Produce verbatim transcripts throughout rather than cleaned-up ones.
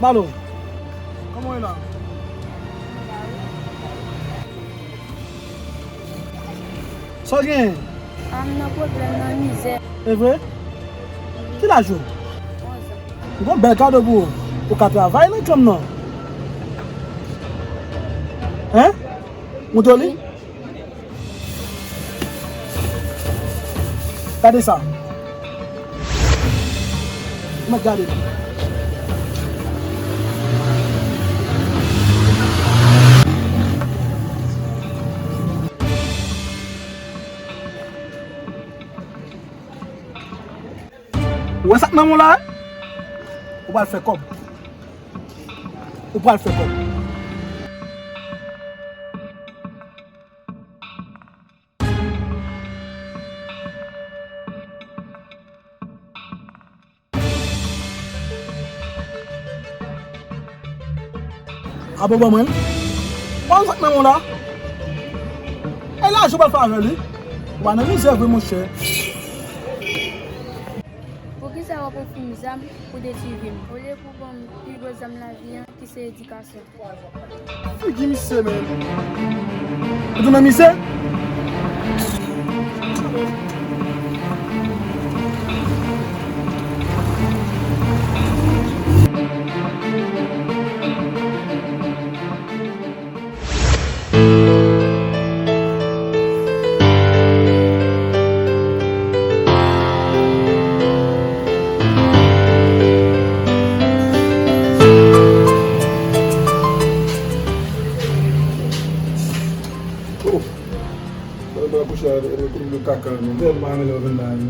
Malo, kòman w ye la? Sa w genyen? A, m nan pwoblèm, nan mizè. E vre? Ki laj ou? Onz an. M gon bèl kado pou ou. Ou ka travay nan kòm nan. Hein? Montre w li? Gade sa. Mwen gade. Ou wè sa k nan men w la? Ou pral fè kòb. Ou pral fè kòb. Abo ban mwen l. Ban m sa k nan men w la. E lajan w pral fè avè l wi. Ou pa nan mizè vre monchè. Poukisa w ap ofri m zam pou detwi vi m? Olye pou ban m pi gwo zam lavi an ki se edikasyon. Figi misye menm. Ou tounen misye? Oh. Mwen pa kouche avè koulye kaka nou. Tèlman anmède w vin la wi.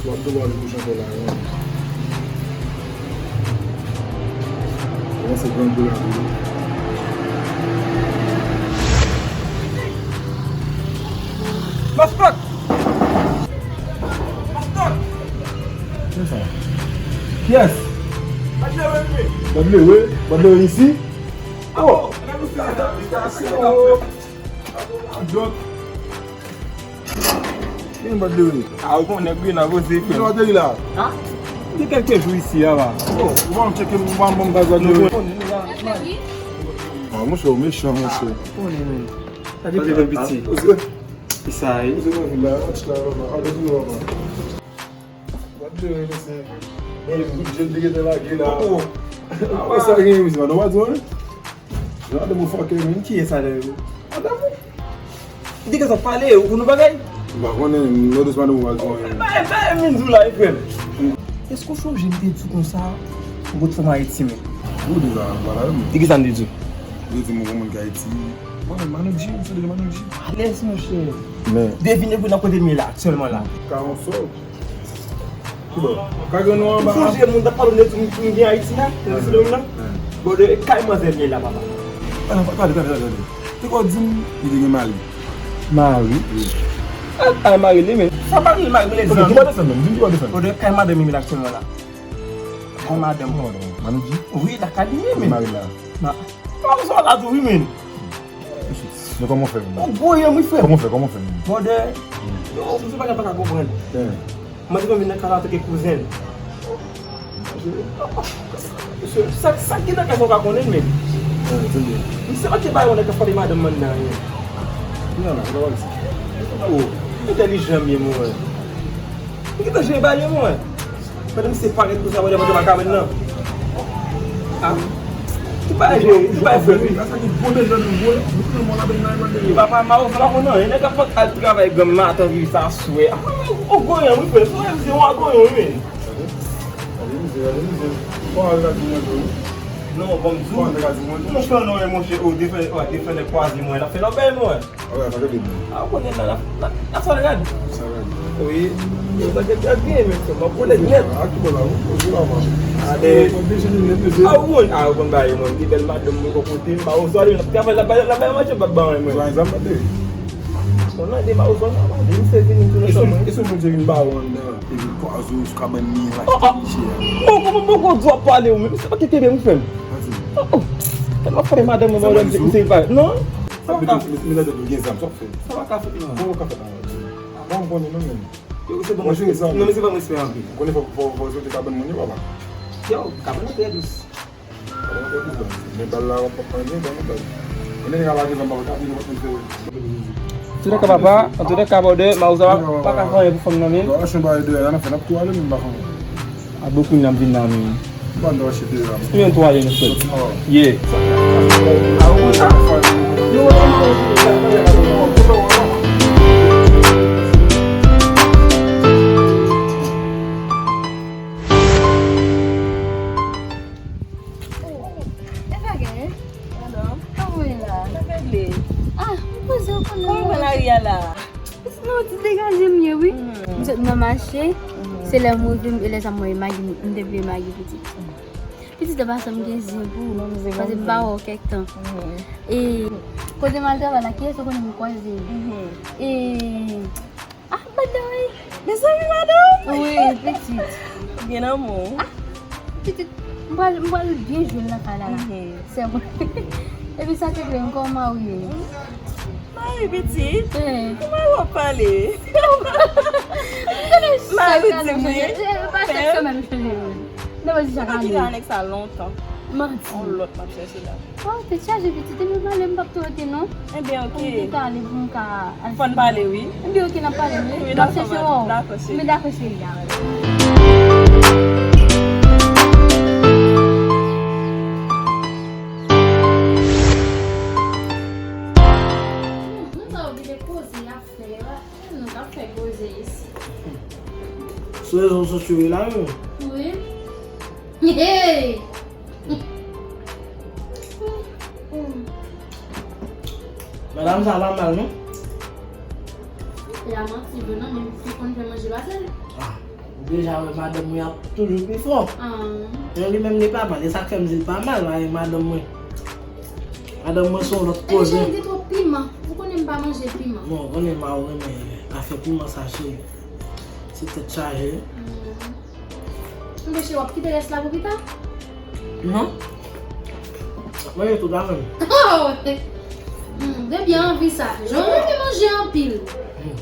W ap dwe al kouche ankò la wi. Kòmanse gran gou la wi. Maskòt! Maskòt! Kiyès? Badle wi. Badle wi isi. Oh! Gen bòt de wi. A, ou konnen grenn a poze frè. Ki lè w ateri la? A? M gen kèlke jou isi a la. Oh, ou pa tcheke m, ou pa ban m gaz la de wi. A, monchè, ou mechan, monchè. Konnen, men. Sa depi lè piti. Ki sa ye? Ou se nan vil la, an ti la, papa. An ti la, papa. Gade, mesye. Gade, kout je m te gentan lage la. Oh, oh. Apa sa gen, mesye, madanm w pa di w anyen? Madanm ou fòkè, men. Kiyès sa, dayè? Madanm ou? Li te gentan pale, ou konn yon bagay? M pa konnen, non, dousman, nou pa di w anyen. Ba, ba, men di w la, e frè m. Èske w sonje m te di w konsa, ou pot fanm Ayiti, men? Ou deja, m pale avè m. E kisa m te di w? Ou te di m ou gon moun ki Ayiti. Mwen, Manu G, m sonje de Manu G. Alèz, monchè. Men. Devine pou nan kote m ye la, aktyèlman la. Ka yon sòl. Kibò? Ka gen nou anba. Ou sonje moun t ap pale de tou m gen Ayiti la? Ou sonje moun nan? Bon, de kay manzè m ye la, papa. A, non, tande, tande, tande, tande. Te kò di m, li te gen mari. Mari? Wi. A, a, mari li, men. Sa mari, mari, men. Di m ki bò desann, men. Di m ki bò desann. Bon, de kay madanm m ye la aktyèlman la. Kay madanm. Kay madanm. Manu G? Wi, lakay li ye, men. Mari la. Ma, ma, ou sa la tou, wi, men. Men kòman w fè menm? Ou gwo yè m wi frè. Kòman w fè, kòman w fè menm? Brother, yo, misye pa ka, pa ka konprann. Mwen te konn vin nan kay la antanke kouzen. Misye, sa, sa ki nan kay sa w pa konnen menm. Misye pa te bay yon nèg k ap frape madanm m anndan anyen. Kounye a la, sa w ap di? Oh, entèlijan m ye mwen. Ou gentan jere bagay mwen. Pandan misye parèt konsa, pandan mwen te pa ka menm nan. A. Ou pa jere, ou pa fè wi. Papa, ma ou fè pa konn anyen. Nèg ap al travay granm maten rive aswè. A, ou gonyan wi frè. Sou mwen misye ou a gonyan wi men. Non, bon, m di w. Monchè, non, monchè, ou defè, ou defè nèg kwaze mwen. L ap fè lòbèy mwen. A, ou konnen la, la, la, la sa rad. Sa rad. Wi. Yo ta gen, ta gen, men, m ap konnen nèt. A, ki bò la, ou, ou, ou la, man. Ale. A, ou, a, ou konn bagay, mwen, li bèl madanm, mwen, kon kote, m pa, ou, swa li, la, la, la, manje, pa ban, mwen. Zwa, zwa, mande. Ou nan de ba, ou, zwa, mande, misye vini, tou nan chanm, mwen. E se, e se, mwen, vin ba, ou, anndan. Epi kwaze w sou kabann li an, achte ti chè a. Oh, kòman bon gwo dwa pale ou menm? Se pa kenbe m frè m. Oh, oh. Tèlman frè madanm mwen, mwen se pa. Non. Sa pa ka. Mete tèt ou gen zam, sa w ap fè. Sa pa ka fèt non. Bon, ou ka fèt non. Bon, m konnen non menm. Ou se ban m respè. Non, men se ban m respè anpil. Ou konnen fò, fò, fò w soti kabann moun yo, papa. Yo, kabann nan trè dous. Kabann nan trè dous, men bal la, w ap pran byen, ban nou bal. Konnen nèg la lage zam, papa, ka vin, w ap fè. Antoulèka, papa, antoulèka, brother, Mawozo pa ka fè anyen pou fanm nan, men. Bon, aksyon ba de, y a nan fè, n ap tou ale, men m pa fè anyen. A, bon, kounye a m vin la, men. Ban nou achte de la. Ou menm tou ale, nou fè. Yeah. Oh, e pa genyen? Alò? Kòman w ye la? Sa fè ble? Ah, m poze w konnen. Kòman w wè lari a la? Non, ti degaje m ye, wi. Mhm. M sot nan mache, mhm, se lè m rive, m, e lè sa m wè Magi, m te bliye Magi pitit. Mhm. Pitit, se pa sa m gen zen pou ou, paske m pa wè w kèk tan. Mhm. E kote m al travay la, kiyès ou konnen m kwaze? Mhm. E Ah, banda, wi. Mezanmi, madanm. Wi, pitit. Ou gen lanmou. Ah, pitit, m pral, m pral byen jwe l nan kay la, la. Mhm. Sè mwen. Epi sa te vle, m kòman w ye? Mari pitit. Eh. Kòman w ap pale? Mari di m li. Eh, pa chak semèn m chanje. Non, men se chak ane. Ou pa kite anèks la lontan. Manti. On lòt m ap chèche la. Oh, tèt chaje pitit, e m pale, m p ap tou rete non. Ebyen, oke. Fò m te ka ale pou m ka al. Fò n pale, wi. Ebyen, oke, n ap pale, wi. Wi, m ap dakò, chèche w. Dakò, cheri. Men dakò, cheri, a. Hmm, nou sa oblije koze afè, nou ka fè koze isi. Sou rezo sosyo yo la, yo. Wi. Hey! Madanm sa pa mal, non? E a manti vre, non, men li konn fè manje pase l. Ah, ou deja wè madanm mwen ap toujou pi fò. Ah. Men li menm li pa mal, e sa k fè m di l pa mal, paske madanm mwen. Madanm mwen se yon lòt koze. Epi li gen twòp piman. Ou konnen m pa manje piman. Non, ou konnen m pa renmen afè piman sa, cheri. Se tèt chaje. Hmm. Anpeche w ap kite rès la pou pita? Non. M ap manje tout avè m. Oh! Hmm, depi anvi sa. Jan w renmen manje anpil. Hmm.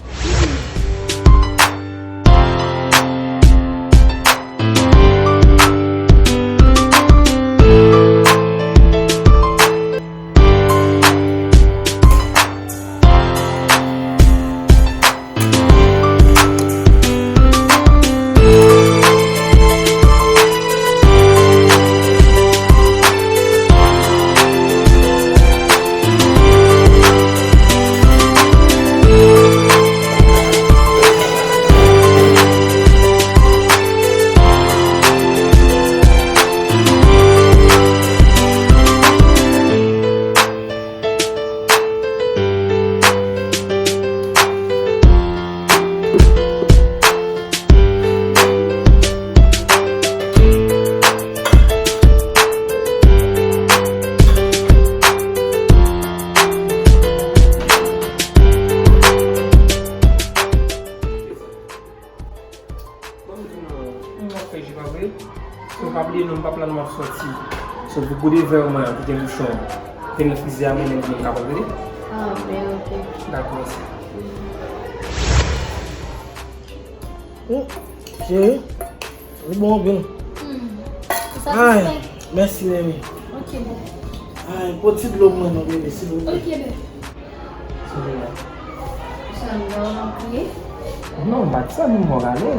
Bon, m di nou, m ap fè ji pa vre. Si w pa bliye non, m pa plan m ap sòti. So, pou gode vè mwen an ki gen bouchon, te nan frize a, mwen menm m kapab rele. Ah, ben, ok. Dakò, mèsi. Cheri, li bon anpil. Hmm. Ou satisfè? Ay, mèsi, Remy. Ok, bon. Ay, pote ti dlo pou mwen non, bebe, silvouplè. Ok, bebe. Silvouplè. Sa, m ba w nan kriye? Non, m pa di sa, non, m rale.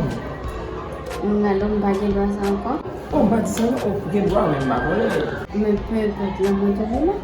M rale, m pa gen dwa sa ankò? Oh, m pa di sa, non, oh, gen dwa, men m pa konnen. Men peu importe, lanmou toujou la.